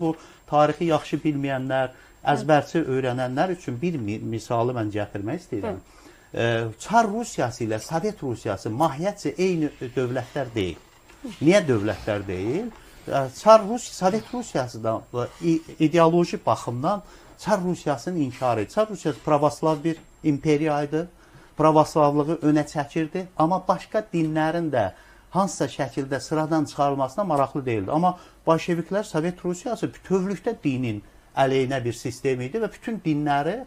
Bu tarixi yaxşı bilməyənlər, əzbərçi öyrənənlər üçün bir misalı mən gətirmək istəyirəm. Çar Rusiyası ilə Sovet Rusiyası mahiyyətcə eyni dövlətlər deyil. Niyə dövlətlər deyil? Sovet Rusiyası da ideoloji baxımdan Çar Rusiyasının inkarı. Çar Rusiyası pravoslav bir imperiya idi. Pravoslavlığı önə çəkirdi, amma başqa dinlərin də hansısa şəkildə sıradan çıxarılmasına maraqlı deyildi. Amma bolşeviklər, Sovet Rusiyası bütövlükdə dinin əleyhinə bir sistem idi və bütün dinləri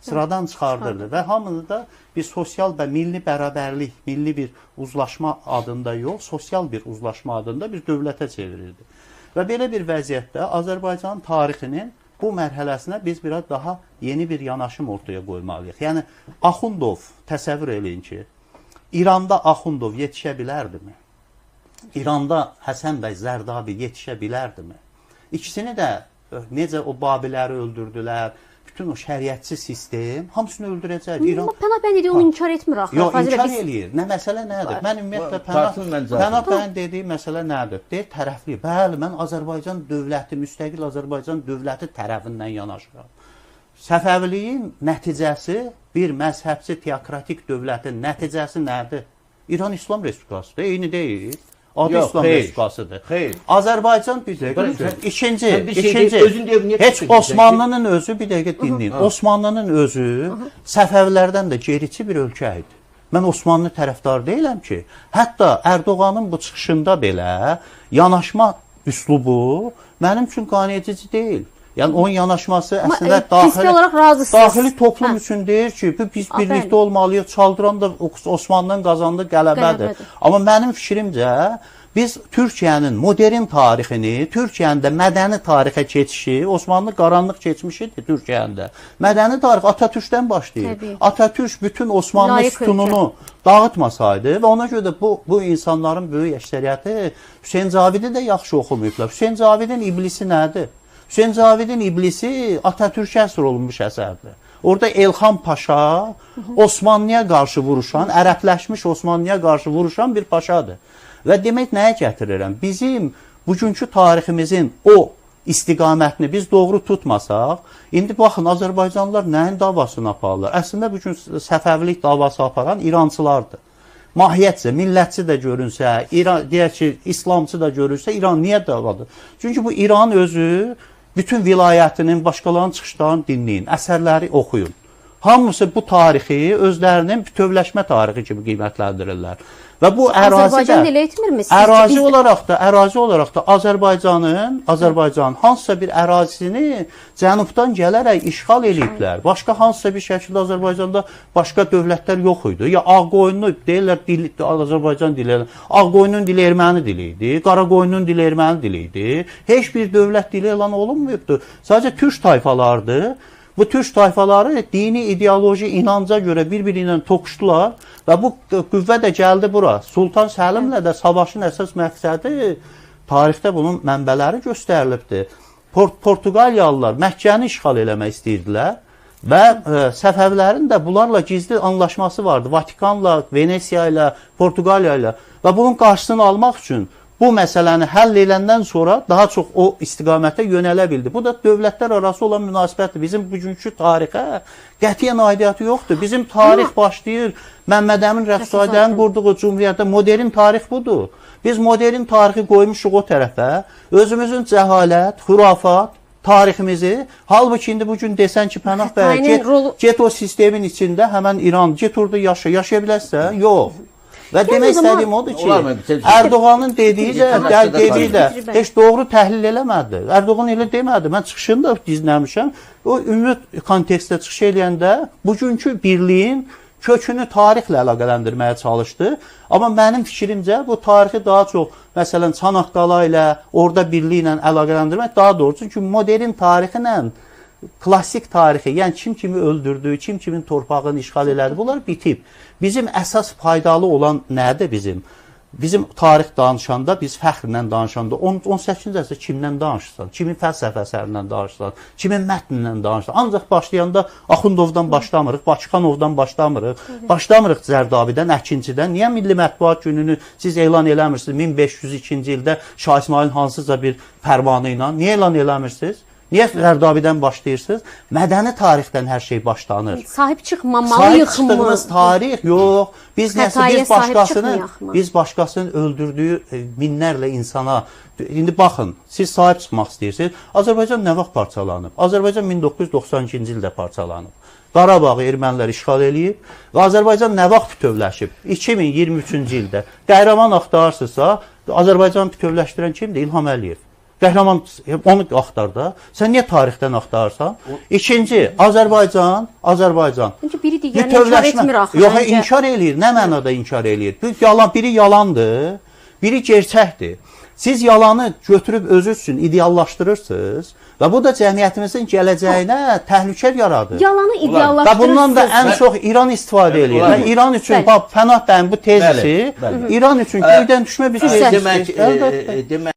sıradan çıxardırdı və hamını da bir sosial və milli bərabərlik, milli bir uzlaşma adında yox, sosial bir uzlaşma adında bir dövlətə çevirirdi. Və belə bir vəziyyətdə Azərbaycanın tarixinin bu mərhələsinə biz biraz daha yeni bir yanaşım ortaya qoymalıyıq. Yəni Axundov, təsəvvür eləyin ki, İranda Axundov yetişə bilərdimi? İranda Həsən bəy Zərdabi yetişə bilərdimi? İkisini də necə o Babiləri öldürdülər, bütün o şəriətçi sistem hamısını öldürəcək. İran... Pənah bəy dediyi onu inkar etmir axı. Yox, inkar eləyir. Nə məsələ nədir? Mən ümumiyyətlə Pənah bəyin dediyi məsələ nədir? Deyir, tərəfli. Bəli, mən Azərbaycan dövləti, müstəqil Azərbaycan dövləti tərəfindən yanaşıram. Səfəviliyin nəticəsi, bir məzhəbçi teokratik dövlətin nəticəsi nədir? İran İslam Respublikasıdır, eyni deyil. Adı İslam Respublikasıdır. Xeyr. Azərbaycan bir dəqiqə. İkinci, heç Osmanlının özü, bir dəqiqə dinləyin. Osmanlının özü Səfəvilərdən də geriçi bir ölkə idi. Mən Osmanlı tərəfdarı deyiləm ki, hətta Ərdoğanın bu çıxışında belə yanaşma üslubu mənim üçün qane edici deyil. Yəni onun yanaşması əslində daxili toplum üçün deyir ki, biz birlikdə olmalıyıq, Çaldıran da Osmanlı'nın qazandığı qələbədir. Amma mənim fikrimcə biz Türkiyənin modern tarixini, Türkiyənin də mədəni tarixə keçişi, Osmanlı qaranlıq keçmişidir Türkiyənin də. Mədəni tarix Atatürkdən başlayır. Təbii. Atatürk bütün Osmanlı Layiq sütununu dağıtmasaydı və ona görə də bu insanların böyük əksəriyyəti Hüseyn Cavidi də yaxşı oxumayıblar. Hüseyn Cavidin iblisi nədir? Hüseyn Cavidin iblisi Atatürkə həsr olunmuş əsərdir. Orada Elxan Paşa Osmanlıya qarşı vuruşan, ərəbləşmiş Osmanlıya qarşı vuruşan bir paşadır. Və demək nəyə gətirirəm? Bizim bugünkü tariximizin o istiqamətini biz doğru tutmasaq, indi baxın Azərbaycanlılar nəyin davasını aparırlar? Əslində bugün Səfəvilik davası aparan İrançılardır. Mahiyyətcə, millətçi də görünsə, İran, deyək ki, İslamçı da görünsə, İran niyə davadır? Çünki bu İran özü bütün vilayətinin, başqalarının çıxışlarını dinləyin, əsərləri oxuyun. Hamısı bu tarixi özlərinin bütövləşmə tarixi kimi qiymətləndirirlər. Və bu ərazi də, ərazi olaraq da Azərbaycanın hansısa bir ərazisini cənubdan gələrək işğal eləyiblər. Başqa hansısa bir şəkildə Azərbaycanda başqa dövlətlər yox idi. Ya Ağqoyunlu deyirlər, Azərbaycan dili, Ağqoyunun dili erməni dili idi, Qaraqoyunun dili erməni dili idi. Heç bir dövlət dili elan olunmayıbdı. Sadəcə türk tayfalardı. Bu türk tayfaları dini, ideoloji inanca görə bir-biri ilə toqquşdular və bu qüvvə də gəldi bura. Sultan Səlimlə də savaşın əsas məqsədi tarixdə bunun mənbələri göstərilibdir. Portuqaliyalılar Məkkəni işğal eləmək istəyirdilər və Səfəvilərin də bunlarla gizli anlaşması vardı. Vatikanla, Venesiya ilə, Portuqaliya ilə və bunun qarşısını almaq üçün bu məsələni həll eləndən sonra daha çox o istiqamətə yönələ bildi. Bu da dövlətlər arası olan münasibətdir. Bizim bugünkü tarixə qətiyyən aidiyyatı yoxdur. Bizim tarix başlayır Məmməd Əmin Rəfzadənin qurduğu cümhuriyyətdə. Modern tarix budur. Biz modern tarixi qoymuşuq o tərəfə. Özümüzün cəhalət, xurafat tariximizi, halbuki indi bugün desən ki, Pənah bəy, get o sistemin içində həmən İran, get orada yaşa, yaşaya bilərsən? Yox. Və demək istədiyim odur ki, Ərdoğanın dediyi də, heç doğru təhlil eləmədi. Ərdoğan elə demədi. Mən çıxışını da gizləmişəm. O, ümumi kontekstdə çıxış eləyəndə bugünkü birliyin kökünü tarixlə əlaqələndirməyə çalışdı. Amma mənim fikrimcə bu tarixi daha çox, məsələn, Çanaqqala ilə, orada birliklə əlaqələndirmək daha doğru. Çünki modern tarixi ilə klassik tarixi, yəni kim kimi öldürdü, kim kimin torpağını işğal elədi, bunlar bitib. Bizim əsas faydalı olan nədir bizim? Bizim tarix danışanda, biz fəxrlə danışanda 18-ci əsrdə kimdən danışırsan, kimin fəlsəfə əsərindən danışırsan, kimin mətnindən danışırsan. Ancaq başlayanda Axundovdan başlamırıq, Bakıxanovdan başlamırıq, başlamırıq Zərdabidən, Əkincidən. Niyə Milli Mətbuat Gününü siz elan eləmirsiniz 1502-ci ildə Şah İsmayılın hansısa bir fərmanı ilə? Niyə elan eləmirsiniz? Niyə Zərdabidən başlayırsınız? Mədəni tarixdən hər şey başlanır. Sahib çıxmamalıyıq Sahib çıxdığımız tarix yox. Biz nəsə biz başqasının biz başqasının öldürdüyü minlərlə insana indi baxın, siz sahib çıxmaq istəyirsiniz. Azərbaycan nə vaxt parçalanıb? Azərbaycan 1992-ci ildə parçalanıb. Qarabağı ermənilər işğal eləyib və Azərbaycan nə vaxt bütövləşib? 2023-cü ildə. Qəhrəman axtarırsınızsa, Azərbaycanı bütövləşdirən kimdir? İlham Əliyev. Qəhrəman onu axtar da. Sən niyə tarixdən axtarırsan? İkinci, Azərbaycan. Çünki biri digərini inkar etmir axı. Yox, inkar eləyir. Nə mənada inkar eləyir? Bir yalan, biri yalandır, biri gerçəkdir. Siz yalanı götürüb özünüz üçün ideallaşdırırsınız və bu da cəmiyyətimizin gələcəyinə təhlükə yaradır. Yalanı ideallaşdırırsınız. Və bundan da ən çox İran istifadə eləyir. Və İran üçün, bax, Pənah bəyin bu tezisi, İran üçün göydən düşmə bir tezisdir. Demək,